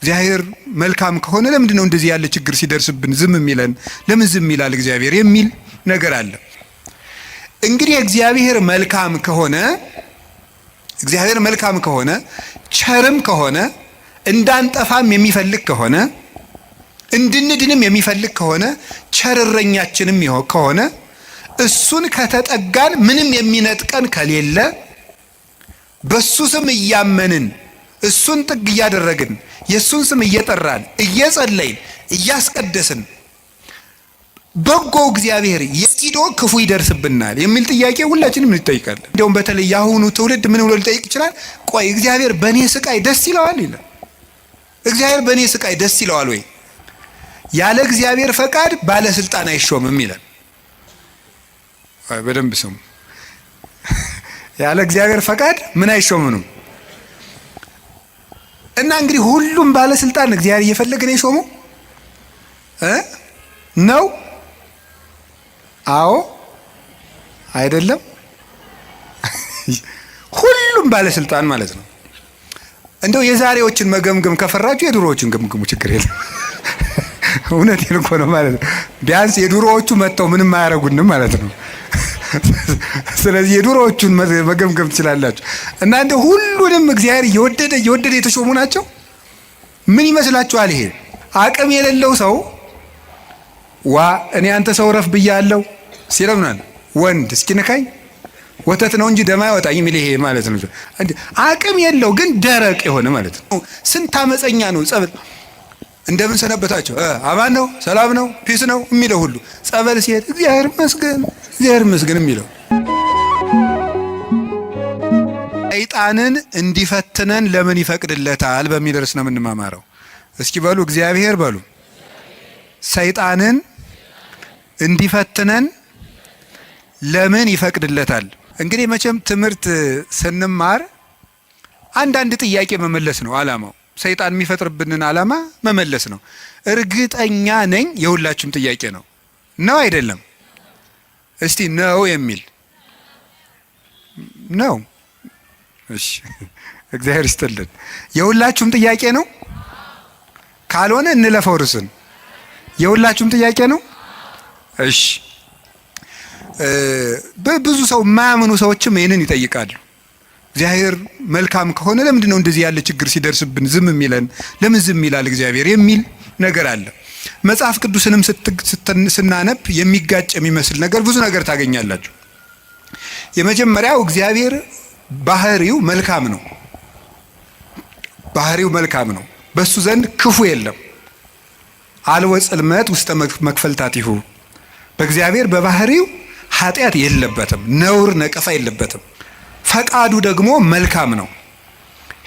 እግዚአብሔር መልካም ከሆነ ለምንድን ነው እንደዚህ ያለ ችግር ሲደርስብን ዝም የሚለን? ለምን ዝም ይላል እግዚአብሔር የሚል ነገር አለ። እንግዲህ እግዚአብሔር መልካም ከሆነ፣ እግዚአብሔር መልካም ከሆነ፣ ቸርም ከሆነ፣ እንዳንጠፋም የሚፈልግ ከሆነ፣ እንድንድንም የሚፈልግ ከሆነ፣ ቸር እረኛችንም ከሆነ፣ እሱን ከተጠጋን ምንም የሚነጥቀን ከሌለ፣ በሱ ስም እያመንን እሱን ጥግ እያደረግን የእሱን ስም እየጠራን እየጸለይን እያስቀደስን በጎ እግዚአብሔር የት ሂዶ ክፉ ይደርስብናል የሚል ጥያቄ ሁላችንም እንጠይቃለን። እንዲያውም በተለይ የአሁኑ ትውልድ ምን ብሎ ሊጠይቅ ይችላል? ቆይ እግዚአብሔር በእኔ ስቃይ ደስ ይለዋል ይላል። እግዚአብሔር በእኔ ስቃይ ደስ ይለዋል ወይ? ያለ እግዚአብሔር ፈቃድ ባለስልጣን አይሾምም ይላል። በደንብ ስሙ። ያለ እግዚአብሔር ፈቃድ ምን አይሾምም? እና እንግዲህ ሁሉም ባለስልጣን እግዚአብሔር እየፈለገ ነው የሾመው ነው? አዎ አይደለም? ሁሉም ባለስልጣን ማለት ነው። እንደው የዛሬዎችን መገምገም ከፈራችሁ የድሮዎችን ገምግሙ፣ ችግር የለም። እውነቴን እኮ ነው ማለት ነው። ቢያንስ የድሮዎቹ መጥተው ምንም አያረጉንም ማለት ነው። ስለዚህ የድሮዎቹን መገምገም ትችላላችሁ። እና እንደ ሁሉንም እግዚአብሔር እየወደደ እየወደደ የተሾሙ ናቸው። ምን ይመስላችኋል? ይሄ አቅም የሌለው ሰው ዋ እኔ አንተ ሰው ረፍ ብያለሁ ሲለው ምናምን ወንድ እስኪነካኝ ወተት ነው እንጂ ደም አይወጣኝ የሚል ይሄ ማለት ነው። አቅም የለው ግን ደረቅ የሆነ ማለት ነው። ስንት አመፀኛ ነው። ጸበል እንደምን ሰነበታቸው፣ አማን ነው፣ ሰላም ነው፣ peace ነው የሚለው ሁሉ ጸበል ሲሄድ እግዚአብሔር ይመስገን እግዚአብሔር ይመስገን የሚለው። ሰይጣንን እንዲፈትነን ለምን ይፈቅድለታል በሚል ርዕስ ነው የምንማማረው። እስኪ በሉ እግዚአብሔር በሉ ሰይጣንን እንዲፈትነን ለምን ይፈቅድለታል? እንግዲህ መቼም ትምህርት ስንማር አንዳንድ ጥያቄ መመለስ ነው ዓላማው። ሰይጣን የሚፈጥርብንን ዓላማ መመለስ ነው። እርግጠኛ ነኝ የሁላችሁም ጥያቄ ነው። ነው አይደለም? እስቲ ነው የሚል ነው። እሺ፣ እግዚአብሔር ይስጥልን። የሁላችሁም ጥያቄ ነው። ካልሆነ እንለፈው ርዕስን። የሁላችሁም ጥያቄ ነው። እሺ፣ ብዙ ሰው የማያምኑ ሰዎችም ይህንን ይጠይቃሉ። እግዚአብሔር መልካም ከሆነ ለምንድን ነው እንደዚህ ያለ ችግር ሲደርስብን ዝም የሚለን? ለምን ዝም ይላል እግዚአብሔር የሚል ነገር አለ። መጽሐፍ ቅዱስንም ስናነብ የሚጋጭ የሚመስል ነገር ብዙ ነገር ታገኛላችሁ። የመጀመሪያው እግዚአብሔር ባህሪው መልካም ነው። ባህሪው መልካም ነው። በሱ ዘንድ ክፉ የለም። አልወ ጽልመት ውስተ መክፈልታቲሁ፣ በእግዚአብሔር በባህሪው ኃጢአት የለበትም፣ ነውር ነቀፋ የለበትም። ፈቃዱ ደግሞ መልካም ነው።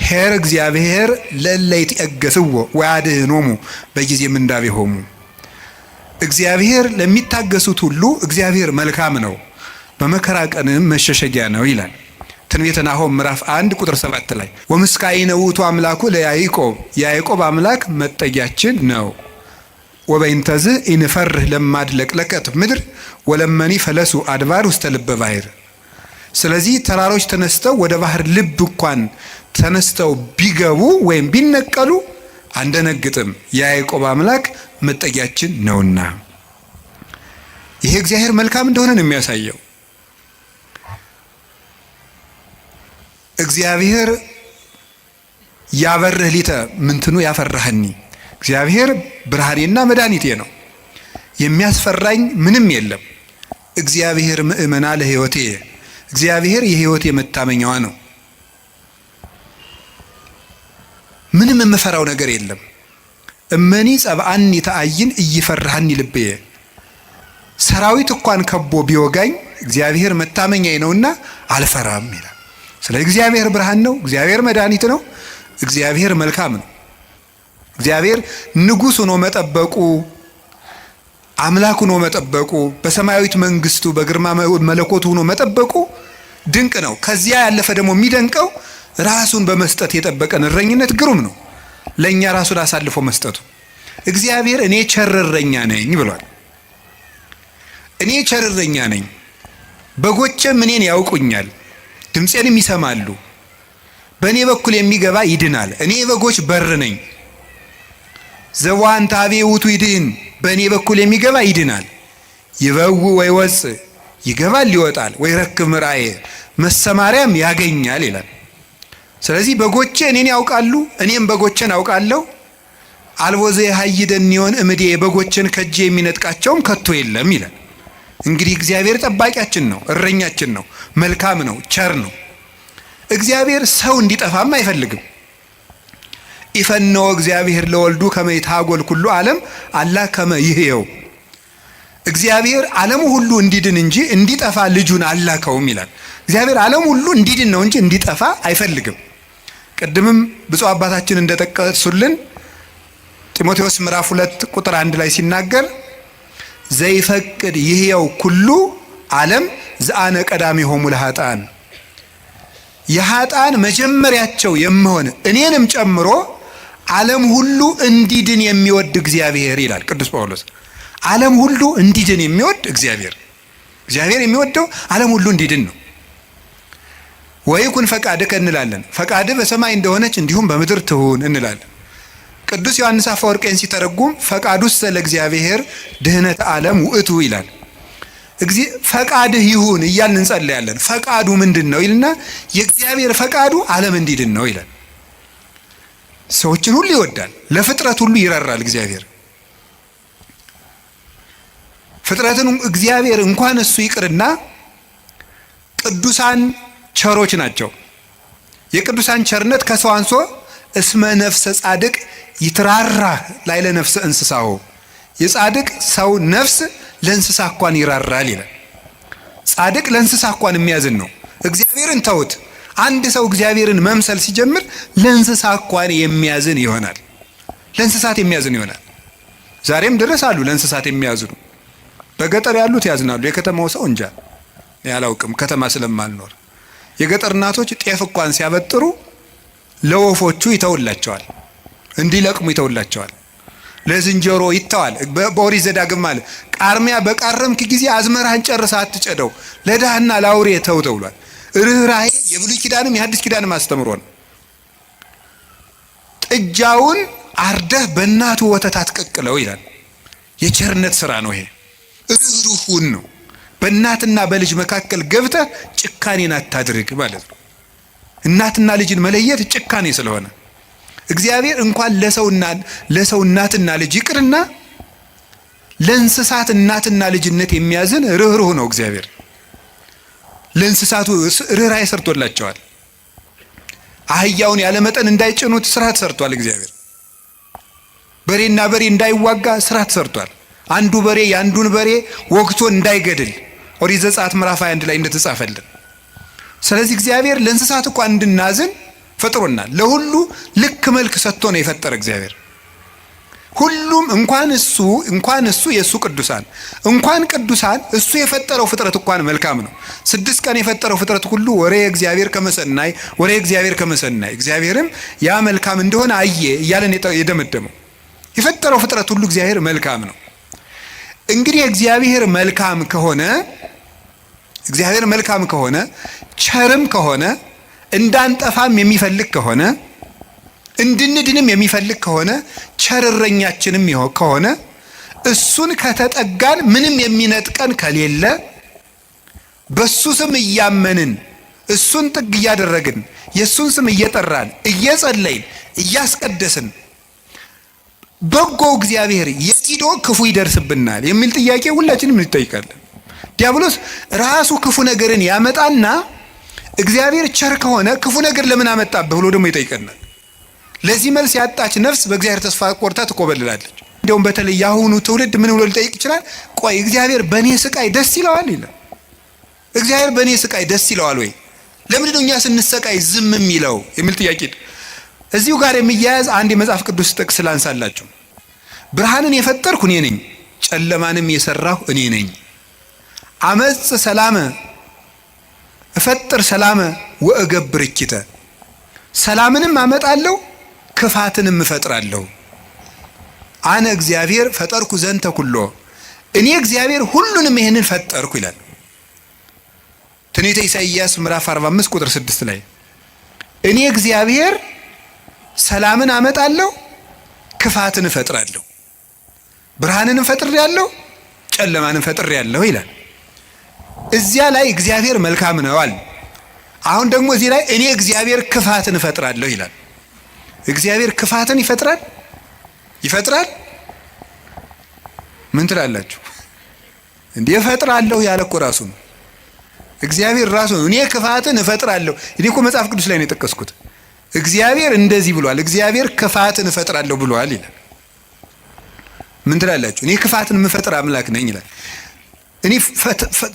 ኄር እግዚአብሔር ለእለ ይትዔገሥዎ ወያድኅኖሙ በጊዜ ምንዳቤሆሙ። እግዚአብሔር ለሚታገሱት ሁሉ እግዚአብሔር መልካም ነው፣ በመከራ ቀንም መሸሸጊያ ነው ይላል። ትንቢተ ናሆም ምዕራፍ 1 ቁጥር 7 ላይ ወምስካይነ ውእቱ አምላኩ ለያዕቆብ፣ የያዕቆብ አምላክ መጠጊያችን ነው። ወበይንተዝ ኢንፈርህ ለማድለቅለቀት ምድር ወለመኒ ፈለሱ አድባር ውስተ ልበ ባሕር። ስለዚህ ተራሮች ተነስተው ወደ ባህር ልብ እንኳን ተነስተው ቢገቡ ወይም ቢነቀሉ አንደነግጥም፣ የያዕቆብ አምላክ መጠጊያችን ነውና። ይሄ እግዚአብሔር መልካም እንደሆነ ነው የሚያሳየው። እግዚአብሔር ያበርህ ሊተ ምንትኑ ያፈራህኒ፣ እግዚአብሔር ብርሃኔና መድኃኒቴ ነው፣ የሚያስፈራኝ ምንም የለም። እግዚአብሔር ምእመና ለሕይወቴ፣ እግዚአብሔር የሕይወቴ መታመኛዋ ነው። ምንም የምፈራው ነገር የለም። እመኒ ጸብአኒ ተአይን እይፈራሃኒ ልብየ፣ ሰራዊት እንኳን ከቦ ቢወጋኝ እግዚአብሔር መታመኛዬ ነውና አልፈራም ይላል። ስለ እግዚአብሔር ብርሃን ነው። እግዚአብሔር መድኃኒት ነው። እግዚአብሔር መልካም ነው። እግዚአብሔር ንጉሥ ሆኖ መጠበቁ፣ አምላክ ሆኖ መጠበቁ፣ በሰማያዊት መንግስቱ በግርማ መለኮቱ ሆኖ መጠበቁ ድንቅ ነው። ከዚያ ያለፈ ደግሞ የሚደንቀው ራሱን በመስጠት የጠበቀን እረኝነት ግሩም ነው። ለእኛ ራሱን አሳልፎ መስጠቱ። እግዚአብሔር እኔ ቸር እረኛ ነኝ ብሏል። እኔ ቸር እረኛ ነኝ፣ በጎቼም እኔን ያውቁኛል፣ ድምፄንም ይሰማሉ። በእኔ በኩል የሚገባ ይድናል። እኔ የበጎች በር ነኝ። ዘቦአ እንተ ኀቤየ ውእቱ ይድኅን፣ በእኔ በኩል የሚገባ ይድናል። ይበውእ ወይወፅእ፣ ይገባል ይወጣል፣ ወይረክብ ምርአየ፣ መሰማሪያም ያገኛል ይላል። ስለዚህ በጎቼ እኔን ያውቃሉ፣ እኔም በጎቼን አውቃለሁ። አልቦ ዘየሐይደኒዮን እምዴ፣ በጎቼን ከእጄ የሚነጥቃቸውም ከቶ የለም ይላል። እንግዲህ እግዚአብሔር ጠባቂያችን ነው፣ እረኛችን ነው፣ መልካም ነው፣ ቸር ነው። እግዚአብሔር ሰው እንዲጠፋም አይፈልግም። ኢፈነወ እግዚአብሔር ለወልዱ ከመ ይትሐጎል ኩሉ ዓለም አላ ከመ ይህየው፣ እግዚአብሔር ዓለሙ ሁሉ እንዲድን እንጂ እንዲጠፋ ልጁን አላከውም ይላል። እግዚአብሔር ዓለሙ ሁሉ እንዲድን ነው እንጂ እንዲጠፋ አይፈልግም። ቅድምም ብፁዕ አባታችን እንደጠቀሱልን ጢሞቴዎስ ምዕራፍ 2 ቁጥር 1 ላይ ሲናገር ዘይፈቅድ ይህየው ኩሉ ዓለም ዘአነ ቀዳሚሆሙ ለኃጥአን፣ የኃጥአን መጀመሪያቸው የምሆን እኔንም ጨምሮ ዓለም ሁሉ እንዲድን የሚወድ እግዚአብሔር ይላል ቅዱስ ጳውሎስ። ዓለም ሁሉ እንዲድን የሚወድ እግዚአብሔር፣ እግዚአብሔር የሚወደው ዓለም ሁሉ እንዲድን ነው። ወይኩን ፈቃድከ እንላለን። ፈቃድህ በሰማይ እንደሆነች እንዲሁም በምድር ትሁን እንላለን። ቅዱስ ዮሐንስ አፈወርቄን ሲተረጉም ፈቃዱሰ ለእግዚአብሔር ድህነት ዓለም ውእቱ ይላል። ፈቃድህ ይሁን እያልን እንጸልያለን። ፈቃዱ ምንድን ነው ይልና የእግዚአብሔር ፈቃዱ ዓለም እንዲድን ነው ይላል። ሰዎችን ሁሉ ይወዳል፣ ለፍጥረት ሁሉ ይራራል እግዚአብሔር። ፍጥረትን እግዚአብሔር እንኳን እሱ ይቅርና ቅዱሳን ቸሮች ናቸው። የቅዱሳን ቸርነት ከሰው አንሶ እስመ ነፍሰ ጻድቅ ይትራራ ላዕለ ነፍሰ እንስሳሁ፣ የጻድቅ ሰው ነፍስ ለእንስሳ እንኳን ይራራል ይላል። ጻድቅ ለእንስሳ እንኳን የሚያዝን ነው። እግዚአብሔርን ተውት። አንድ ሰው እግዚአብሔርን መምሰል ሲጀምር ለእንስሳ እንኳን የሚያዝን ይሆናል። ለእንስሳት የሚያዝን ይሆናል። ዛሬም ድረስ አሉ ለእንስሳት የሚያዝኑ። በገጠር ያሉት ያዝናሉ። የከተማው ሰው እንጃ ያላውቅም፣ ከተማ ስለማልኖር። የገጠር እናቶች ጤፍ እንኳን ሲያበጥሩ ለወፎቹ ይተውላቸዋል፣ እንዲለቅሙ ይተውላቸዋል። ለዝንጀሮ ይተዋል። በኦሪት ዘዳግም ማለት ቃርሚያ በቃረምክ ጊዜ አዝመራህን ጨርሰህ አትጨደው፣ ለድሃና ለአውሬ ተው ተብሏል። ርኅራኄ የብሉይ ኪዳንም የሐዲስ ኪዳንም አስተምሮ ነው። ጥጃውን አርደህ በእናቱ ወተት አትቀቅለው ይላል። የቸርነት ስራ ነው ይሄ። ርኅሩህን ነው። በእናትና በልጅ መካከል ገብተህ ጭካኔን አታድርግ ማለት ነው። እናትና ልጅን መለየት ጭካኔ ስለሆነ እግዚአብሔር እንኳን ለሰው እናትና ልጅ ይቅርና ለእንስሳት እናትና ልጅነት የሚያዝን ርኅሩህ ነው እግዚአብሔር። ለእንስሳቱ ርኅራኄ ሰርቶላቸዋል። አህያውን ያለመጠን እንዳይጭኑት ስርዓት ሰርቷል እግዚአብሔር። በሬና በሬ እንዳይዋጋ ስርዓት ሰርቷል። አንዱ በሬ የአንዱን በሬ ወግቶ እንዳይገድል ኦሪት ዘጸአት ምዕራፍ 21 ላይ እንደተጻፈልን። ስለዚህ እግዚአብሔር ለእንስሳት እንኳን እንድናዝን ፈጥሮናል። ለሁሉ ልክ መልክ ሰጥቶ ነው የፈጠረ እግዚአብሔር። ሁሉም እንኳን እሱ እንኳን እሱ የእሱ ቅዱሳን እንኳን ቅዱሳን እሱ የፈጠረው ፍጥረት እንኳን መልካም ነው። 6 ቀን የፈጠረው ፍጥረት ሁሉ ወሬ እግዚአብሔር ከመሰናይ ወሬ እግዚአብሔር ከመሰናይ እግዚአብሔርም ያ መልካም እንደሆነ አየ እያለን የደመደመው የፈጠረው ፍጥረት ሁሉ እግዚአብሔር መልካም ነው። እንግዲህ እግዚአብሔር መልካም ከሆነ እግዚአብሔር መልካም ከሆነ ቸርም ከሆነ እንዳንጠፋም የሚፈልግ ከሆነ እንድንድንም የሚፈልግ ከሆነ ቸር እረኛችንም ከሆነ እሱን ከተጠጋን ምንም የሚነጥቀን ከሌለ በሱ ስም እያመንን እሱን ጥግ እያደረግን የእሱን ስም እየጠራን እየጸለይን እያስቀደስን በጎ እግዚአብሔር የት ሂዶ ክፉ ይደርስብናል የሚል ጥያቄ ሁላችንም እንጠይቃለን። ዲያብሎስ ራሱ ክፉ ነገርን ያመጣና እግዚአብሔር ቸር ከሆነ ክፉ ነገር ለምን አመጣብህ ብሎ ደግሞ ይጠይቀናል። ለዚህ መልስ ያጣች ነፍስ በእግዚአብሔር ተስፋ ቆርጣ ትኮበልላለች። እንደውም በተለይ የአሁኑ ትውልድ ምን ብሎ ሊጠይቅ ይችላል? ቆይ እግዚአብሔር በእኔ ስቃይ ደስ ይለዋል ይላል። እግዚአብሔር በእኔ ስቃይ ደስ ይለዋል ወይ? ለምንድን ነው እኛ ስንሰቃይ ዝም የሚለው የሚል ጥያቄ እዚሁ ጋር የሚያያዝ አንድ የመጽሐፍ ቅዱስ ጥቅስ ላንሳላችሁ። ብርሃንን የፈጠርኩ እኔ ነኝ፣ ጨለማንም የሰራሁ እኔ ነኝ። አመጽ ሰላመ እፈጥር ሰላመ ወእገብር እኪተ፣ ሰላምንም አመጣለሁ ክፋትንም እፈጥራለሁ። አነ እግዚአብሔር ፈጠርኩ ዘንተ ኩሎ፣ እኔ እግዚአብሔር ሁሉንም ይሄንን ፈጠርኩ ይላል። ትንቢተ ኢሳይያስ ምዕራፍ 45 ቁጥር 6 ላይ እኔ እግዚአብሔር ሰላምን አመጣለሁ ክፋትን እፈጥራለሁ፣ ብርሃንንም ፈጥሬአለሁ፣ ጨለማንም ፈጥሬአለሁ ይላል። እዚያ ላይ እግዚአብሔር መልካም ነው አለ። አሁን ደግሞ እዚህ ላይ እኔ እግዚአብሔር ክፋትን እፈጥራለሁ ይላል። እግዚአብሔር ክፋትን ይፈጥራል ይፈጥራል? ምን ትላላችሁ? እንዴ እፈጥራለሁ ያለ እኮ ራሱ ነው። እግዚአብሔር ራሱ ነው። እኔ ክፋትን እፈጥራለሁ። እኔ እኮ መጽሐፍ ቅዱስ ላይ ነው የጠቀስኩት። እግዚአብሔር እንደዚህ ብሏል፣ እግዚአብሔር ክፋትን እፈጥራለሁ ብሏል ይላል። ምን ትላላችሁ? እኔ ክፋትን የምፈጥር አምላክ ነኝ ይላል። እኔ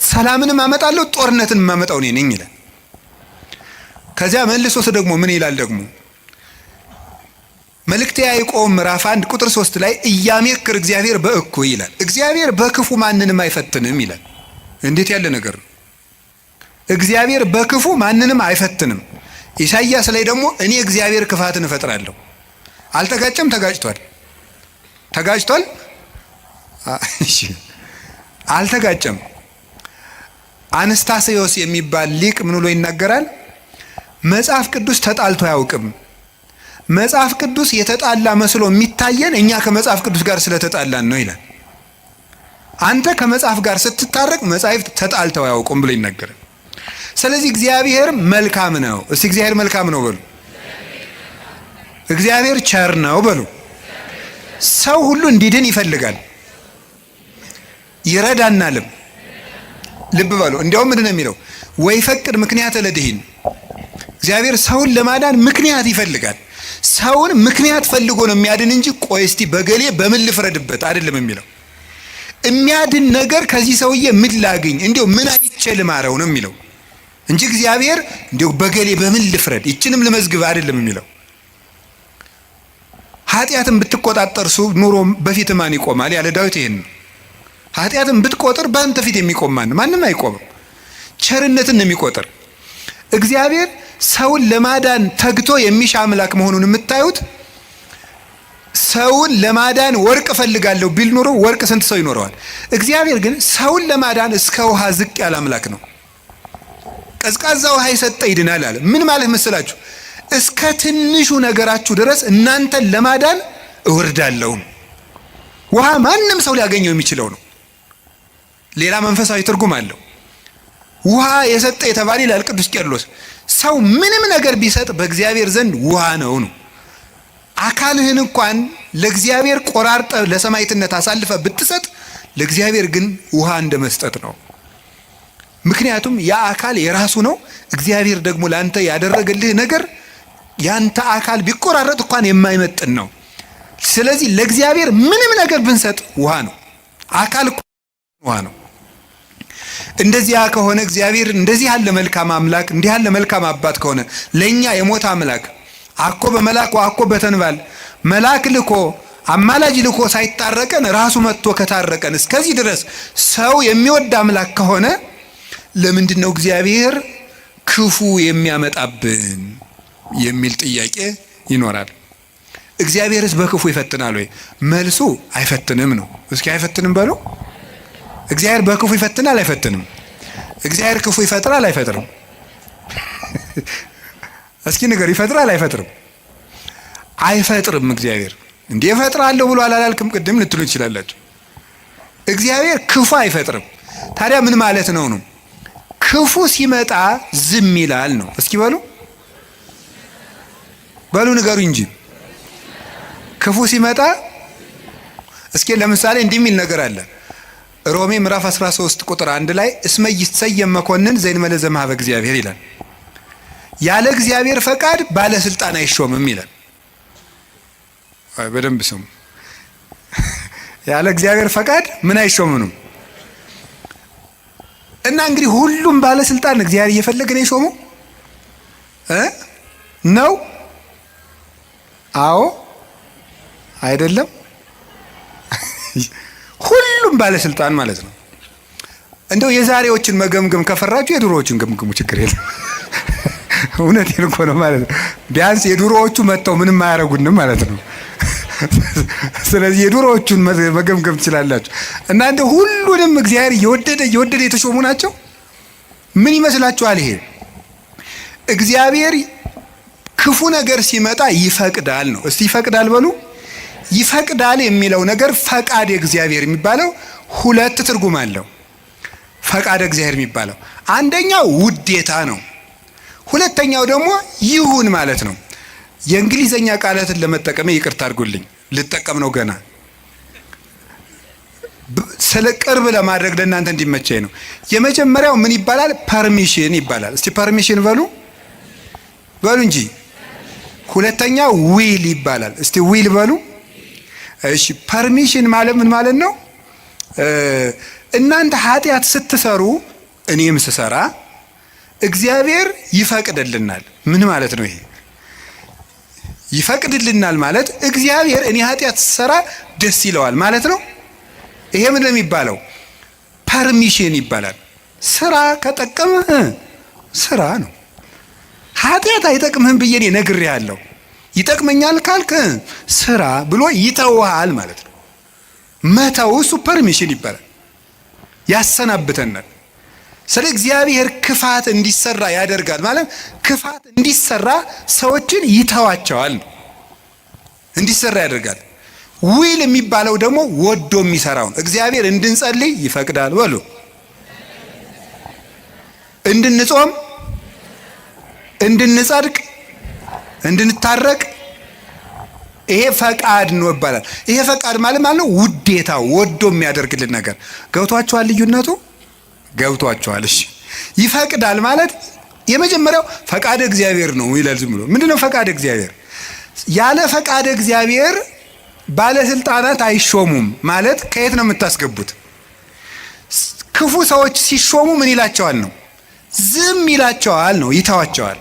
ሰላምንም አመጣለሁ ጦርነትን የማመጣው እኔ ነኝ ይላል። ከዚያ መልሶስ ደግሞ ምን ይላል ደግሞ መልእክተ ያዕቆብ ምዕራፍ 1 ቁጥር 3 ላይ ኢያሜክር እግዚአብሔር በእኩይ ይላል። እግዚአብሔር በክፉ ማንንም አይፈትንም ይላል። እንዴት ያለ ነገር ነው! እግዚአብሔር በክፉ ማንንም አይፈትንም። ኢሳይያስ ላይ ደግሞ እኔ እግዚአብሔር ክፋትን እፈጥራለሁ። አልተጋጨም? ተጋጭቷል። ተጋጭቷል? እሺ፣ አልተጋጨም። አንስታሴዎስ የሚባል ሊቅ ምን ብሎ ይናገራል? መጽሐፍ ቅዱስ ተጣልቶ አያውቅም። መጽሐፍ ቅዱስ የተጣላ መስሎ የሚታየን እኛ ከመጽሐፍ ቅዱስ ጋር ስለተጣላን ነው ይላል። አንተ ከመጽሐፍ ጋር ስትታረቅ መጻሕፍት ተጣልተው አያውቁም ብሎ ይናገራል። ስለዚህ እግዚአብሔር መልካም ነው። እስቲ እግዚአብሔር መልካም ነው በሉ። እግዚአብሔር ቸር ነው በሉ። ሰው ሁሉ እንዲድን ይፈልጋል፣ ይረዳናልም። ልብ በሉ። እንዲያውም ምንድን ነው የሚለው? ወይፈቅድ ምክንያተ ለድኂን። እግዚአብሔር ሰውን ለማዳን ምክንያት ይፈልጋል። ሰውን ምክንያት ፈልጎ ነው የሚያድን እንጂ ቆይ እስቲ በገሌ በምን ልፍረድበት አይደለም የሚለው። የሚያድን ነገር ከዚህ ሰውዬ ምን ላግኝ፣ እንዲያው ምን አይቼ ልማረው ነው የሚለው እንጂ እግዚአብሔር እንዲያው በገሌ በምን ልፍረድ ይችንም ልመዝግብ አይደለም የሚለው። ኃጢአትን ብትቆጣጠር ኑሮ በፊት ማን ይቆማል ያለ ዳዊት ይሄን ነው። ኃጢአትን ብትቆጥር በአንተ ፊት የሚቆም ማን? ማንም አይቆምም። ቸርነትን ነው የሚቆጥር። እግዚአብሔር ሰውን ለማዳን ተግቶ የሚሻ አምላክ መሆኑን የምታዩት ሰውን ለማዳን ወርቅ እፈልጋለሁ ቢል ኑሮ ወርቅ ስንት ሰው ይኖረዋል? እግዚአብሔር ግን ሰውን ለማዳን እስከ ውሃ ዝቅ ያለ አምላክ ነው። ቀዝቃዛ ውሃ የሰጠ ይድናል አለ። ምን ማለት መሰላችሁ? እስከ ትንሹ ነገራችሁ ድረስ እናንተን ለማዳን እወርዳለሁ። ውሃ ማንም ሰው ሊያገኘው የሚችለው ነው። ሌላ መንፈሳዊ ትርጉም አለው። ውሃ የሰጠ የተባለ ይላል ቅዱስ ቄርሎስ፣ ሰው ምንም ነገር ቢሰጥ በእግዚአብሔር ዘንድ ውሃ ነው ነው። አካልህን እንኳን ለእግዚአብሔር ቆራርጠ ለሰማዕትነት አሳልፈ ብትሰጥ ለእግዚአብሔር ግን ውሃ እንደ መስጠት ነው። ምክንያቱም ያ አካል የራሱ ነው። እግዚአብሔር ደግሞ ለአንተ ያደረገልህ ነገር ያንተ አካል ቢቆራረጥ እንኳን የማይመጥን ነው። ስለዚህ ለእግዚአብሔር ምንም ነገር ብንሰጥ ውሃ ነው። አካል ውሃ ነው። እንደዚያ ከሆነ እግዚአብሔር እንደዚህ ያለ መልካም አምላክ እንዲህ ያለ መልካም አባት ከሆነ ለኛ የሞተ አምላክ አኮ በመላክ አኮ በተንባል መልአክ ልኮ አማላጅ ልኮ ሳይታረቀን ራሱ መጥቶ ከታረቀን እስከዚህ ድረስ ሰው የሚወድ አምላክ ከሆነ ለምንድን ነው እግዚአብሔር ክፉ የሚያመጣብን የሚል ጥያቄ ይኖራል። እግዚአብሔርስ በክፉ ይፈትናል ወይ? መልሱ አይፈትንም ነው። እስኪ አይፈትንም በሉ። እግዚአብሔር በክፉ ይፈትናል አይፈትንም? እግዚአብሔር ክፉ ይፈጥራል አይፈጥርም? እስኪ ንገር፣ ይፈጥራል አይፈጥርም? አይፈጥርም። እግዚአብሔር እንዴ እፈጥራለሁ ብሎ አላላልክም ቅድም ልትሉ ትችላላችሁ። እግዚአብሔር ክፉ አይፈጥርም። ታዲያ ምን ማለት ነው ነው? ክፉ ሲመጣ ዝም ይላል ነው። እስኪ በሉ በሉ ንገሩ እንጂ ክፉ ሲመጣ። እስኪ ለምሳሌ እንዲህ የሚል ነገር አለ። ሮሜ ምዕራፍ 13 ቁጥር 1 ላይ እስመ ይሰየም መኮንን ዘእንበለ ዘእምኀበ እግዚአብሔር ይላል። ያለ እግዚአብሔር ፈቃድ ባለስልጣን አይሾምም ይላል። በደንብ ስሙ። ያለ እግዚአብሔር ፈቃድ ምን አይሾምም? እና እንግዲህ ሁሉም ባለስልጣን እግዚአብሔር እየፈለገ ነው የሾመው ነው? አዎ አይደለም? ሁሉም ባለስልጣን ማለት ነው። እንደው የዛሬዎችን መገምገም ከፈራችሁ የድሮዎችን ገምግሙ፣ ችግር የለም። እውነቴን እኮ ነው ማለት ነው። ቢያንስ የድሮዎቹ መጥተው ምንም አያደርጉንም ማለት ነው። ስለዚህ የድሮዎቹን መገምገም ትችላላችሁ። እና እንደ ሁሉንም እግዚአብሔር እየወደደ እየወደደ የተሾሙ ናቸው። ምን ይመስላችኋል? ይሄ እግዚአብሔር ክፉ ነገር ሲመጣ ይፈቅዳል ነው። እስቲ ይፈቅዳል በሉ። ይፈቅዳል የሚለው ነገር ፈቃድ እግዚአብሔር የሚባለው ሁለት ትርጉም አለው። ፈቃድ እግዚአብሔር የሚባለው አንደኛው ውዴታ ነው። ሁለተኛው ደግሞ ይሁን ማለት ነው። የእንግሊዘኛ ቃላትን ለመጠቀም ይቅርታ አድርጉልኝ፣ ልጠቀም ነው ገና ስለ ቅርብ ለማድረግ ለእናንተ እንዲመቸኝ ነው። የመጀመሪያው ምን ይባላል? Permission ይባላል። እስቲ permission በሉ በሉ እንጂ። ሁለተኛ will ይባላል። እስቲ will በሉ። እሺ permission ማለት ምን ማለት ነው? እናንተ ኃጢአት ስትሰሩ እኔም ስሰራ እግዚአብሔር ይፈቅድልናል። ምን ማለት ነው ይሄ? ይፈቅድልናል ማለት እግዚአብሔር እኔ ኃጢአት ስሰራ ደስ ይለዋል ማለት ነው። ይሄ ምን ነው የሚባለው? Permission ይባላል። ስራ ከጠቀመህ ስራ ነው። ኃጢአት አይጠቅምህም ብዬ እኔ ነግሬሃለሁ። ይጠቅመኛል ካልክ ስራ ብሎ ይተውሃል ማለት ነው። መተው እሱ permission ይባላል። ያሰናብተናል። ስለ እግዚአብሔር ክፋት እንዲሰራ ያደርጋል ማለት ክፋት እንዲሰራ ሰዎችን ይተዋቸዋል፣ እንዲሰራ ያደርጋል። Will የሚባለው ደግሞ ወዶ የሚሰራውን እግዚአብሔር እንድንጸልይ ይፈቅዳል በሉ፣ እንድንጾም፣ እንድንጸድቅ፣ እንድንታረቅ ይሄ ፈቃድ ነው ይባላል። ይሄ ፈቃድ ማለት ማለት ነው ውዴታ፣ ወዶ የሚያደርግልን ነገር። ገብቷችኋል? ልዩነቱ ገብቷችኋል? እሺ ይፈቅዳል ማለት የመጀመሪያው ፈቃድ እግዚአብሔር ነው ይላል። ዝም ብሎ ምንድነው ፈቃድ እግዚአብሔር? ያለ ፈቃድ እግዚአብሔር ባለስልጣናት አይሾሙም ማለት ከየት ነው የምታስገቡት? ክፉ ሰዎች ሲሾሙ ምን ይላቸዋል ነው? ዝም ይላቸዋል ነው፣ ይተዋቸዋል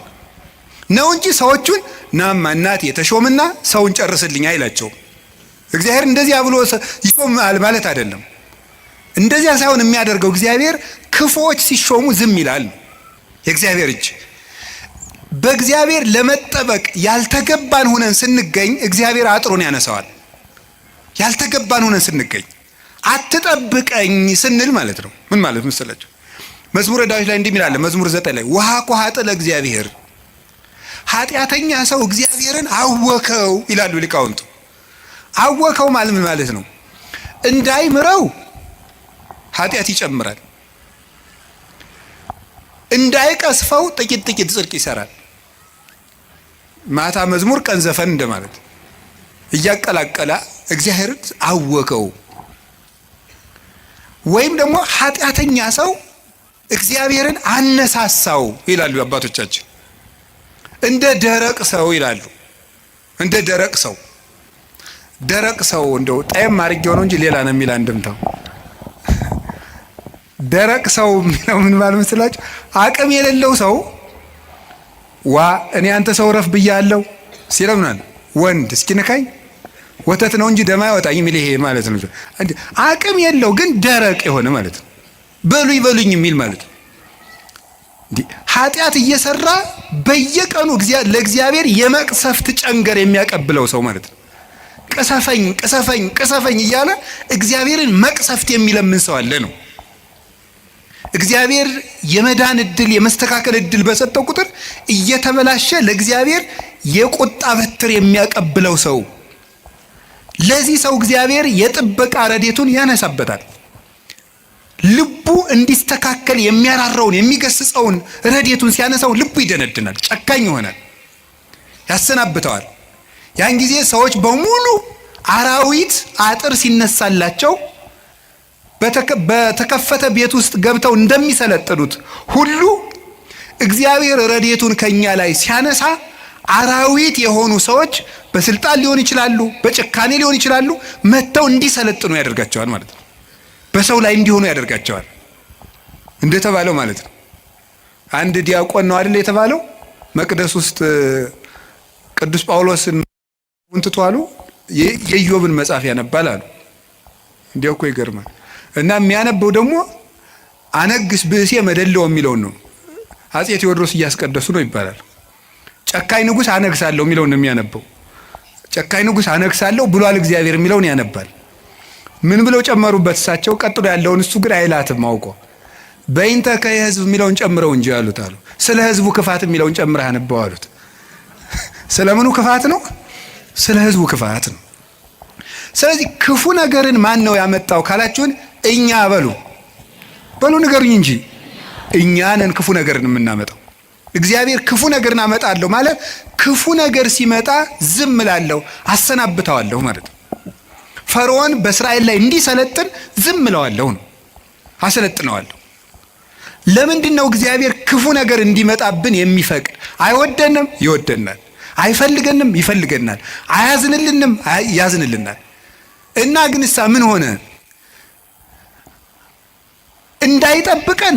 ነው እንጂ ሰዎቹን ናማ እናቴ ተሾምና ሰውን ጨርስልኝ አይላቸውም። እግዚአብሔር እንደዚያ ብሎ ይሾማል ማለት አይደለም። እንደዚያ ሳይሆን የሚያደርገው እግዚአብሔር ክፉዎች ሲሾሙ ዝም ይላል። የእግዚአብሔር እጅ በእግዚአብሔር ለመጠበቅ ያልተገባን ሆነን ስንገኝ እግዚአብሔር አጥሩን ያነሳዋል። ያልተገባን ሆነን ስንገኝ አትጠብቀኝ ስንል ማለት ነው። ምን ማለት መሰላችሁ? መዝሙረ ዳዊት ላይ እንዲህ የሚል አለ። መዝሙር 9 ላይ ወሃኮ ኃጥእ ለእግዚአብሔር፣ ኃጢአተኛ ሰው እግዚአብሔርን አወከው ይላሉ ሊቃውንቱ። አወከው ማለት ምን ማለት ነው? እንዳይምረው ኃጢአት ይጨምራል፣ እንዳይቀስፈው ጥቂት ጥቂት ጽድቅ ይሰራል። ማታ መዝሙር ቀን ዘፈን እንደማለት እያቀላቀለ እግዚአብሔርን አወከው። ወይም ደግሞ ኃጢአተኛ ሰው እግዚአብሔርን አነሳሳው ይላሉ አባቶቻችን። እንደ ደረቅ ሰው ይላሉ። እንደ ደረቅ ሰው ደረቅ ሰው እንደው ጣይም አድርጌው ነው እንጂ ሌላ ነው የሚል አንድምታው። ደረቅ ሰው የሚለው ምን ማለት መሰላችሁ? አቅም የሌለው ሰው ዋ እኔ አንተ ሰው ረፍ ብያለሁ ሲለው ምናምን ወንድ እስኪነካኝ ወተት ነው እንጂ ደማ አይወጣኝ የሚል ይሄ ማለት ነው። አቅም የለው ግን ደረቅ የሆነ ማለት ነው። በሉኝ በሉኝ የሚል ማለት ነው። ኃጢአት እየሰራ በየቀኑ ለእግዚአብሔር የመቅሰፍት ጨንገር የሚያቀብለው ሰው ማለት ነው። ቅሰፈኝ ቅሰፈኝ ቅሰፈኝ እያለ እግዚአብሔርን መቅሰፍት የሚለምን ሰው አለ ነው። እግዚአብሔር የመዳን እድል የመስተካከል እድል በሰጠው ቁጥር እየተበላሸ ለእግዚአብሔር የቁጣ በትር የሚያቀብለው ሰው፣ ለዚህ ሰው እግዚአብሔር የጥበቃ ረድኤቱን ያነሳበታል። ልቡ እንዲስተካከል የሚያራራውን የሚገስጸውን ረድኤቱን ሲያነሳው ልቡ ይደነድናል፣ ጨካኝ ይሆናል፣ ያሰናብተዋል። ያን ጊዜ ሰዎች በሙሉ አራዊት አጥር ሲነሳላቸው በተከፈተ ቤት ውስጥ ገብተው እንደሚሰለጥኑት ሁሉ እግዚአብሔር ረድኤቱን ከኛ ላይ ሲያነሳ አራዊት የሆኑ ሰዎች በስልጣን ሊሆን ይችላሉ፣ በጭካኔ ሊሆን ይችላሉ፣ መጥተው እንዲሰለጥኑ ያደርጋቸዋል ማለት ነው። በሰው ላይ እንዲሆኑ ያደርጋቸዋል እንደተባለው ማለት ነው። አንድ ዲያቆን ነው አይደል የተባለው መቅደስ ውስጥ ቅዱስ ጳውሎስን ትቶ አሉ የኢዮብን መጽሐፍ ያነባል አሉ። እንዲያው እኮ ይገርማል። እና የሚያነበው ደግሞ አነግስ ብእሴ መደለው የሚለውን ነው። አፄ ቴዎድሮስ እያስቀደሱ ነው ይባላል። ጨካኝ ንጉስ አነግሳለሁ የሚለውን ነው የሚያነበው። ጨካኝ ንጉስ አነግሳለሁ ብሏል እግዚአብሔር የሚለውን ያነባል። ምን ብለው ጨመሩበት እሳቸው? ቀጥሎ ያለውን እሱ ግን አይላትም አውቆ። በይንተ ከህዝብ የሚለውን ጨምረው እንጂ አሉት አሉ። ስለ ህዝቡ ክፋት የሚለውን ጨምረህ አንበው አሉት። ስለምኑ ክፋት ነው? ስለ ህዝቡ ክፋት ነው። ስለዚህ ክፉ ነገርን ማን ነው ያመጣው ካላችሁን፣ እኛ በሉ በሉ ንገሩኝ እንጂ እኛ ነን ክፉ ነገርን የምናመጣው። እግዚአብሔር ክፉ ነገርን አመጣለሁ ማለት ክፉ ነገር ሲመጣ ዝም እላለሁ፣ አሰናብተዋለሁ ማለት ነው። ፈርዖን በእስራኤል ላይ እንዲሰለጥን ዝም እለዋለሁ ነው፣ አሰለጥነዋለሁ። ለምንድን ነው እግዚአብሔር ክፉ ነገር እንዲመጣብን የሚፈቅድ? አይወደንም? ይወደናል። አይፈልገንም? ይፈልገናል። አያዝንልንም? ያዝንልናል። እና ግንሳ ምን ሆነ? እንዳይጠብቀን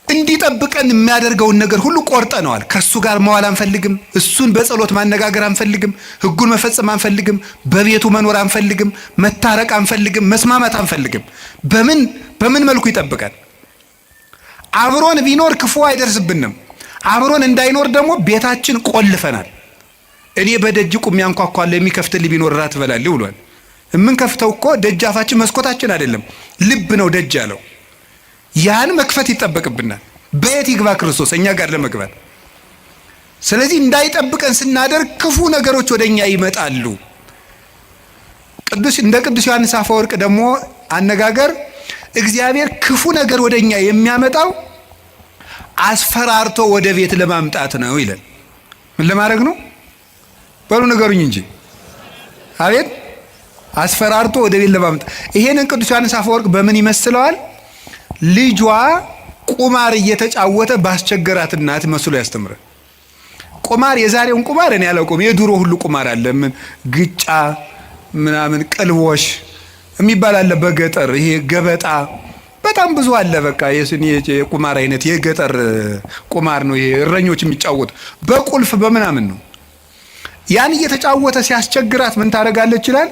እንዲጠብቀን የሚያደርገውን ነገር ሁሉ ቆርጠነዋል። ከእሱ ጋር መዋል አንፈልግም። እሱን በጸሎት ማነጋገር አንፈልግም። ሕጉን መፈጸም አንፈልግም። በቤቱ መኖር አንፈልግም። መታረቅ አንፈልግም። መስማማት አንፈልግም። በምን መልኩ ይጠብቀን? አብሮን ቢኖር ክፉ አይደርስብንም። አብሮን እንዳይኖር ደግሞ ቤታችን ቆልፈናል። እኔ በደጅ ቁሜ አንኳኳለሁ፣ የሚከፍትልኝ ቢኖር እራት እበላለሁ ብሏል። የምንከፍተው እኮ ደጃፋችን መስኮታችን አይደለም፣ ልብ ነው ደጅ ያለው። ያን መክፈት ይጠበቅብናል። በየት ይግባ ክርስቶስ እኛ ጋር ለመግባት? ስለዚህ እንዳይጠብቀን ስናደርግ ክፉ ነገሮች ወደ እኛ ይመጣሉ። እንደ ቅዱስ ዮሐንስ አፈወርቅ ደግሞ አነጋገር እግዚአብሔር ክፉ ነገር ወደ እኛ የሚያመጣው አስፈራርቶ ወደ ቤት ለማምጣት ነው ይላል። ምን ለማድረግ ነው? በሉ ንገሩኝ እንጂ። አቤት፣ አስፈራርቶ ወደ ቤት ለማምጣት። ይሄንን ቅዱስ ዮሐንስ አፈወርቅ በምን ይመስለዋል? ልጇ ቁማር እየተጫወተ ባስቸገራት እናት መስሎ ያስተምራል። ቁማር፣ የዛሬውን ቁማር እኔ አላውቀውም። የድሮ ሁሉ ቁማር አለ። ምን ግጫ ምናምን ቅልቦሽ የሚባል አለ በገጠር። ይሄ ገበጣ በጣም ብዙ አለ። በቃ የቁማር አይነት የገጠር ቁማር ነው ይሄ። እረኞች የሚጫወቱ በቁልፍ በምናምን ነው። ያን እየተጫወተ ሲያስቸግራት ምን ታደርጋለች ይላል?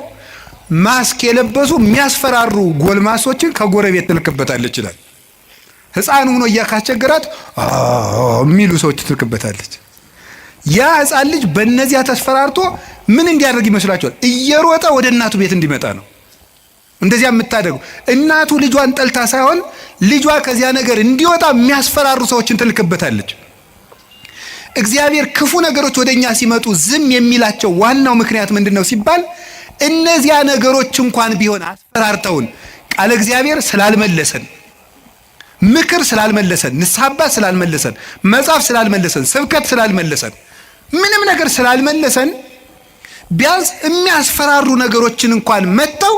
ማስክ የለበሱ የሚያስፈራሩ ጎልማሶችን ከጎረቤት ትልክበታለች ይላል። ሕፃን ሆኖ እያካስቸገራት የሚሉ ሰዎች ትልክበታለች። ያ ሕፃን ልጅ በእነዚያ ተስፈራርቶ ምን እንዲያደርግ ይመስላችኋል? እየሮጠ ወደ እናቱ ቤት እንዲመጣ ነው። እንደዚያ የምታደርገው እናቱ ልጇን ጠልታ ሳይሆን ልጇ ከዚያ ነገር እንዲወጣ የሚያስፈራሩ ሰዎችን ትልክበታለች። እግዚአብሔር ክፉ ነገሮች ወደ እኛ ሲመጡ ዝም የሚላቸው ዋናው ምክንያት ምንድን ነው ሲባል፣ እነዚያ ነገሮች እንኳን ቢሆን አስፈራርተውን ቃለ እግዚአብሔር ስላልመለሰን፣ ምክር ስላልመለሰን፣ ንስሐ አባት ስላልመለሰን፣ መጽሐፍ ስላልመለሰን፣ ስብከት ስላልመለሰን፣ ምንም ነገር ስላልመለሰን ቢያንስ የሚያስፈራሩ ነገሮችን እንኳን መጥተው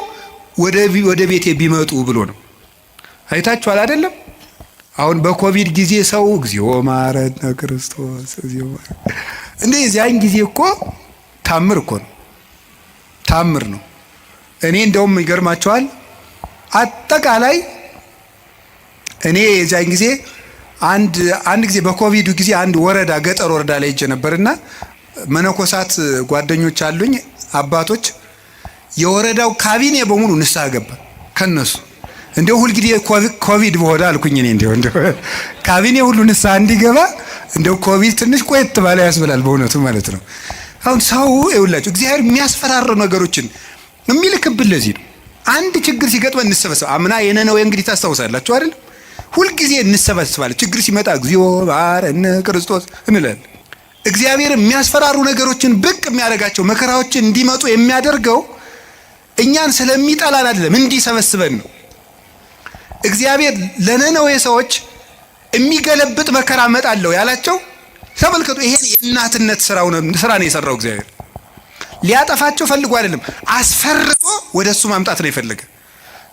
ወደ ቤቴ ቢመጡ ብሎ ነው። አይታችኋል አይደለም? አሁን በኮቪድ ጊዜ ሰው እግዚኦ ማረነ ክርስቶስ እግዚኦ ማረነ እንዴ! የዚያን ጊዜ እኮ ታምር እኮ ነው፣ ታምር ነው። እኔ እንደውም ይገርማቸዋል፣ አጠቃላይ እኔ የዚያን ጊዜ አንድ ጊዜ በኮቪዱ ጊዜ አንድ ወረዳ ገጠር ወረዳ ላይ ሄጄ ነበርና መነኮሳት ጓደኞች አሉኝ አባቶች፣ የወረዳው ካቢኔ በሙሉ ንስሐ ገባ ከነሱ። እንደው ሁልጊዜ ኮቪድ በሆነ አልኩኝ እኔ፣ እንደው ካቢኔ ሁሉ ንስሐ እንዲገባ እንደው ኮቪድ ትንሽ ቆየት ባለ ያስብላል በእውነቱ ማለት ነው። አሁን ሰው ይኸውላችሁ እግዚአብሔር የሚያስፈራሩ ነገሮችን የሚልክብን ለዚህ ነው። አንድ ችግር ሲገጥመን እንሰበሰብ። አምና የነነዌ እንግዲህ ታስታውሳላችሁ አይደል? ሁልጊዜ እንሰበስባለን። ችግር ሲመጣ እግዚኦ ማረነ ክርስቶስ እንላለን። እግዚአብሔር የሚያስፈራሩ ነገሮችን ብቅ የሚያደርጋቸው፣ መከራዎችን እንዲመጡ የሚያደርገው እኛን ስለሚጠላን አይደለም፣ እንዲሰበስበን ነው። እግዚአብሔር ለነነዌ ሰዎች የሚገለብጥ መከራ እመጣለሁ ያላቸው ተመልከቱ። ይሄን የእናትነት ስራ ነው የሰራው እግዚአብሔር። ሊያጠፋቸው ፈልጎ አይደለም፣ አስፈርቶ ወደ እሱ ማምጣት ነው የፈለገ።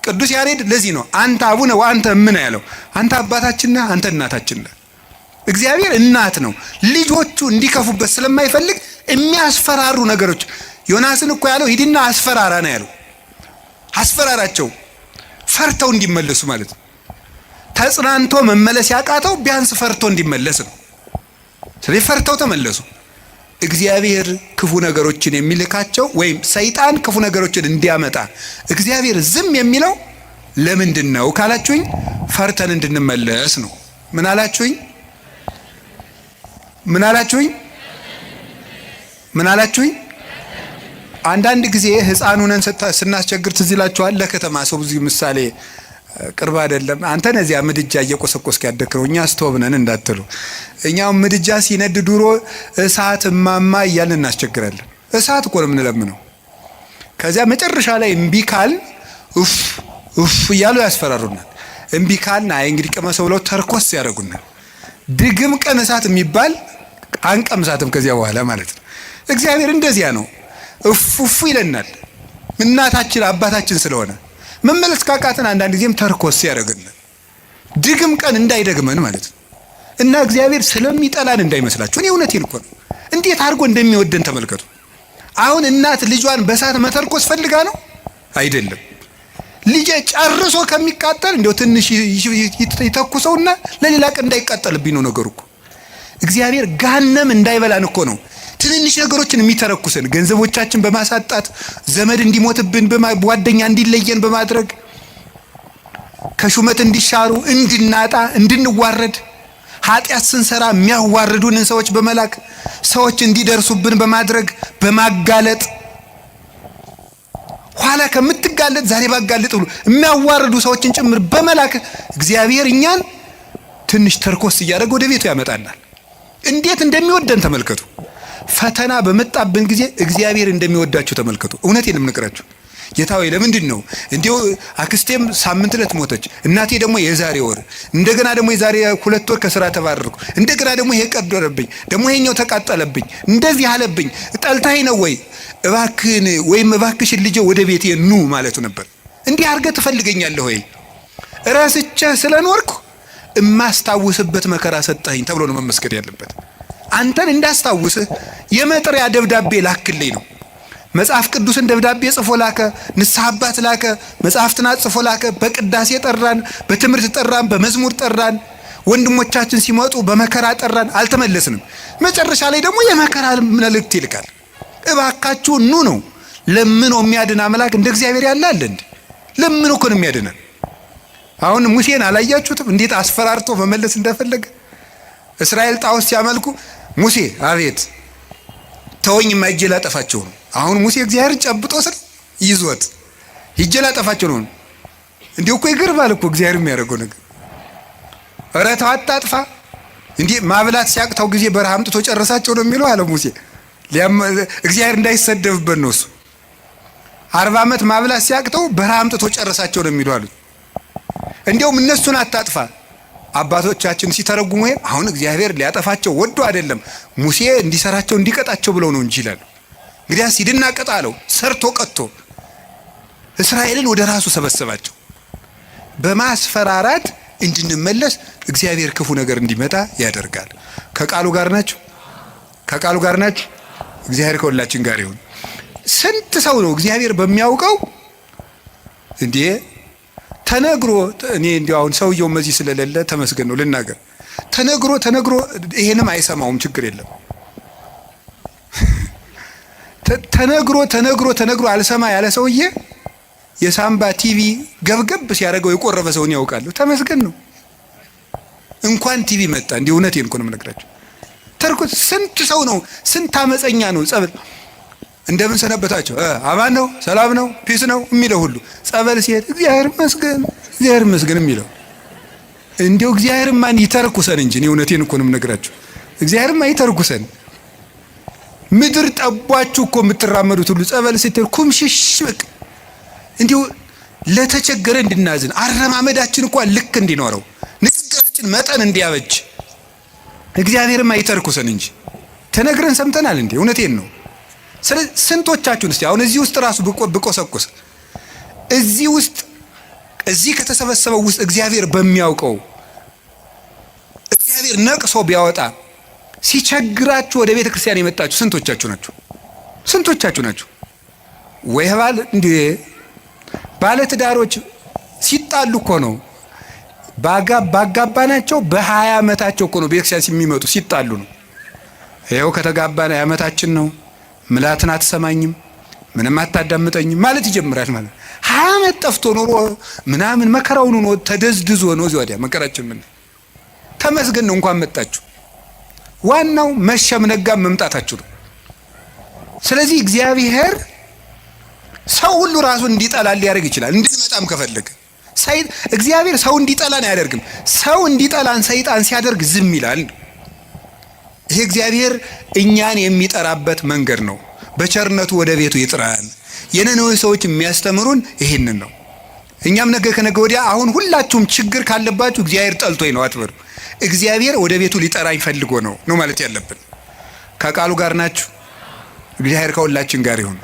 ቅዱስ ያሬድ ለዚህ ነው አንተ አቡነ ወአንተ እምነ ያለው። አንተ አባታችን ነህ፣ አንተ እናታችን ነህ። እግዚአብሔር እናት ነው። ልጆቹ እንዲከፉበት ስለማይፈልግ የሚያስፈራሩ ነገሮች፣ ዮናስን እኮ ያለው ሂድና አስፈራራ ነው ያለው። አስፈራራቸው ፈርተው እንዲመለሱ ማለት ነው። ተጽናንቶ መመለስ ያቃተው ቢያንስ ፈርቶ እንዲመለስ ነው። ስለዚህ ፈርተው ተመለሱ። እግዚአብሔር ክፉ ነገሮችን የሚልካቸው ወይም ሰይጣን ክፉ ነገሮችን እንዲያመጣ እግዚአብሔር ዝም የሚለው ለምንድን ነው ካላችሁኝ፣ ፈርተን እንድንመለስ ነው። ምን አላችሁኝ? ምን አላችሁኝ? ምን አላችሁኝ? አንዳንድ ጊዜ ሕፃን ሆነን ስናስቸግር ትዝ ይላችኋል። ለከተማ ሰው ብዙ ምሳሌ ቅርብ አይደለም። አንተ ነዚያ ምድጃ እየቆሰቆስክ ያደግከው፣ እኛ ስቶብ ነን እንዳትሉ። እኛው ምድጃ ሲነድ ድሮ እሳት እማማ እያልን እናስቸግራለን። እሳት እኮ ነው የምንለምነው። ከዚያ መጨረሻ ላይ እምቢ ካልን ኡፍ ኡፍ እያሉ ያስፈራሩናል። እምቢ ካልን አይ እንግዲህ ቅመሰው ብለው ተርኮስ ያደርጉናል። ድግም ቀን እሳት የሚባል አንቀምሳትም ከዚያ በኋላ ማለት ነው። እግዚአብሔር እንደዚያ ነው። እፍ እፍ ይለናል። እናታችን አባታችን ስለሆነ መመለስ ካቃተን አንዳንድ ጊዜም ተርኮስ ያደርገናል። ድግም ቀን እንዳይደግመን ማለት ነው። እና እግዚአብሔር ስለሚጠላን እንዳይመስላችሁ። እኔ እውነቴን እኮ ነው። እንዴት አድርጎ እንደሚወደን ተመልከቱ። አሁን እናት ልጇን በእሳት መተርኮስ ፈልጋ ነው? አይደለም። ልጄ ጨርሶ ከሚቃጠል እንደው ትንሽ ይተኩሰውና ለሌላ ቀን እንዳይቃጠልብኝ ነው ነገሩ እኮ። እግዚአብሔር ገሃነም እንዳይበላን እኮ ነው ትንንሽ ነገሮችን የሚተረኩሰን፣ ገንዘቦቻችን በማሳጣት፣ ዘመድ እንዲሞትብን፣ ጓደኛ እንዲለየን በማድረግ፣ ከሹመት እንዲሻሩ፣ እንድናጣ፣ እንድንዋረድ፣ ኃጢአት ስንሰራ የሚያዋርዱንን ሰዎች በመላክ፣ ሰዎች እንዲደርሱብን በማድረግ፣ በማጋለጥ፣ ኋላ ከምትጋለጥ ዛሬ ባጋለጥ ብሎ የሚያዋርዱ ሰዎችን ጭምር በመላክ እግዚአብሔር እኛን ትንሽ ተርኮስ እያደረገ ወደ ቤቱ ያመጣናል። እንዴት እንደሚወደን ተመልከቱ። ፈተና በመጣብን ጊዜ እግዚአብሔር እንደሚወዳችሁ ተመልከቱ። እውነቴን የምነግራችሁ። ጌታ ሆይ ለምንድን ነው እንዲሁ? አክስቴም ሳምንት ዕለት ሞተች፣ እናቴ ደግሞ የዛሬ ወር፣ እንደገና ደግሞ የዛሬ 2 ወር ከስራ ተባረርኩ፣ እንደገና ደግሞ ይሄ ቀደረብኝ፣ ደግሞ ይሄኛው ተቃጠለብኝ፣ እንደዚህ አለብኝ፣ ጠልታኝ ነው ወይ? እባክህን ወይም እባክሽን ልጄ ወደ ቤቴ ኑ ማለቱ ነበር። እንዲህ አድርገህ ትፈልገኛለህ ወይ? ረስቼህ ስለኖርኩ እማስታውስበት መከራ ሰጠኸኝ ተብሎ ነው መመስገን ያለበት። አንተን እንዳስታውስህ የመጥሪያ ደብዳቤ ላክልኝ ነው። መጽሐፍ ቅዱስን ደብዳቤ ጽፎ ላከ፣ ንስሐ አባት ላከ፣ መጽሐፍትን ጽፎ ላከ። በቅዳሴ ጠራን፣ በትምህርት ጠራን፣ በመዝሙር ጠራን። ወንድሞቻችን ሲመጡ በመከራ ጠራን፣ አልተመለስንም። መጨረሻ ላይ ደግሞ የመከራ መልእክት ይልካል። እባካችሁ ኑ ነው። ለምኖ የሚያድን አምላክ እንደ እግዚአብሔር ያለ አለ እንዴ? ለምኖ እኮ ነው የሚያድነን። አሁን ሙሴን አላያችሁትም? እንዴት አስፈራርቶ መመለስ እንደፈለገ። እስራኤል ጣዖት ሲያመልኩ ሙሴ አቤት ተወኝማ ሂጄ ላጠፋቸው ነው። አሁን ሙሴ እግዚአብሔርን ጨብጦ ስል ይዞት ሂጄ ላጠፋቸው ነው። እንዲሁ እኮ ይገርማል እኮ እግዚአብሔር የሚያደርገው ነገር። ኧረ ተው አታጥፋ። እንዲህ ማብላት ሲያቅተው ጊዜ በረሃ አምጥቶ ጨረሳቸው ነው የሚለው አለ ሙሴ። እግዚአብሔር እንዳይሰደብበት ነው እሱ። 40 ዓመት ማብላት ሲያቅተው በረሃ አምጥቶ ጨረሳቸው ነው የሚለው አሉት። እንዲያውም እነሱን አታጥፋ አባቶቻችን ሲተረጉሙ ይሄን አሁን እግዚአብሔር ሊያጠፋቸው ወዶ አይደለም ሙሴ እንዲሰራቸው እንዲቀጣቸው ብለው ነው እንጂ ይላሉ። እንግዲያስ ሂድና ቅጣ አለው። ሰርቶ ቀጥቶ እስራኤልን ወደ ራሱ ሰበሰባቸው። በማስፈራራት እንድንመለስ እግዚአብሔር ክፉ ነገር እንዲመጣ ያደርጋል። ከቃሉ ጋር ናችሁ? ከቃሉ ጋር ናችሁ? እግዚአብሔር ከሁላችን ጋር ይሁን። ስንት ሰው ነው እግዚአብሔር በሚያውቀው እንዴ ተነግሮ፣ እኔ እንዲያው አሁን ሰውየው መዚህ ስለሌለ ተመስገን ነው ልናገር። ተነግሮ ተነግሮ ይሄንም አይሰማውም፣ ችግር የለም። ተነግሮ ተነግሮ ተነግሮ አልሰማ ያለ ሰውዬ የሳምባ ቲቪ ገብገብ ሲያደርገው የቆረበ ሰውን ያውቃሉ። ተመስገን ነው። እንኳን ቲቪ መጣ። እንዲህ እውነቴን እኮ ነው የምነግራቸው። ተርኩት ስንት ሰው ነው፣ ስንት አመፀኛ ነው። ጸበል እንደምን ሰነበታቸው፣ አማን ነው፣ ሰላም ነው፣ peace ነው የሚለው ሁሉ ጸበል ሲሄድ እግዚአብሔር ይመስገን እግዚአብሔር ይመስገን የሚለው እንዲያው እግዚአብሔርማ ይተርኩሰን እንጂ እኔ እውነቴን እኮ ነው የምነግራቸው። እግዚአብሔርማ ይተርኩሰን። ምድር ጠቧችሁ እኮ የምትራመዱት ሁሉ ጸበል ስትሄድ ኩምሽሽ በቃ እንዲሁ ለተቸገረ እንድናዝን አረማመዳችን እንኳን ልክ እንዲኖረው ንግግራችን መጠን እንዲያበጅ እግዚአብሔርማ ይተርኩሰን እንጂ ተነግረን ሰምተናል እንዴ? እውነቴን ነው። ስለዚህ ስንቶቻችሁን እስቲ አሁን እዚህ ውስጥ ራሱ ብቆሰቁስ እዚህ ውስጥ እዚህ ከተሰበሰበው ውስጥ እግዚአብሔር በሚያውቀው እግዚአብሔር ነቅሶ ቢያወጣ ሲቸግራችሁ ወደ ቤተ ክርስቲያን የመጣችሁ ስንቶቻችሁ ናችሁ? ስንቶቻችሁ ናችሁ? ወይ ባል እንዴ ባለ ትዳሮች ሲጣሉ እኮ ነው ባጋባናቸው በ20 ዓመታቸው እኮ ነው ቤተክርስቲያን የሚመጡ ሲጣሉ ነው። ይኸው ከተጋባን ዓመታችን ነው፣ ምላትን አትሰማኝም፣ ምንም አታዳምጠኝም ማለት ይጀምራል ማለት 20 ዓመት ጠፍቶ ኖሮ ምናምን መከራውን ሆኖ ተደዝድዞ ነው እዚህ ወዲያ መከራችን ምን ተመስገን ነው እንኳን መጣችሁ። ዋናው መሸም ነጋም መምጣታችሁ ነው። ስለዚህ እግዚአብሔር ሰው ሁሉ ራሱን እንዲጠላ ሊያደርግ ይችላል። እንድንመጣም ከፈለገ እግዚአብሔር ሰው እንዲጠላን አያደርግም። ሰው እንዲጠላን ሰይጣን ሲያደርግ ዝም ይላል። ይሄ እግዚአብሔር እኛን የሚጠራበት መንገድ ነው። በቸርነቱ ወደ ቤቱ ይጥራን። የነነዌ ሰዎች የሚያስተምሩን ይህንን ነው። እኛም ነገ ከነገ ወዲያ አሁን ሁላችሁም ችግር ካለባችሁ እግዚአብሔር ጠልቶኝ ነው አትበሉ። እግዚአብሔር ወደ ቤቱ ሊጠራኝ ፈልጎ ነው ነው ማለት ያለብን። ከቃሉ ጋር ናችሁ። እግዚአብሔር ከሁላችን ጋር ይሁን።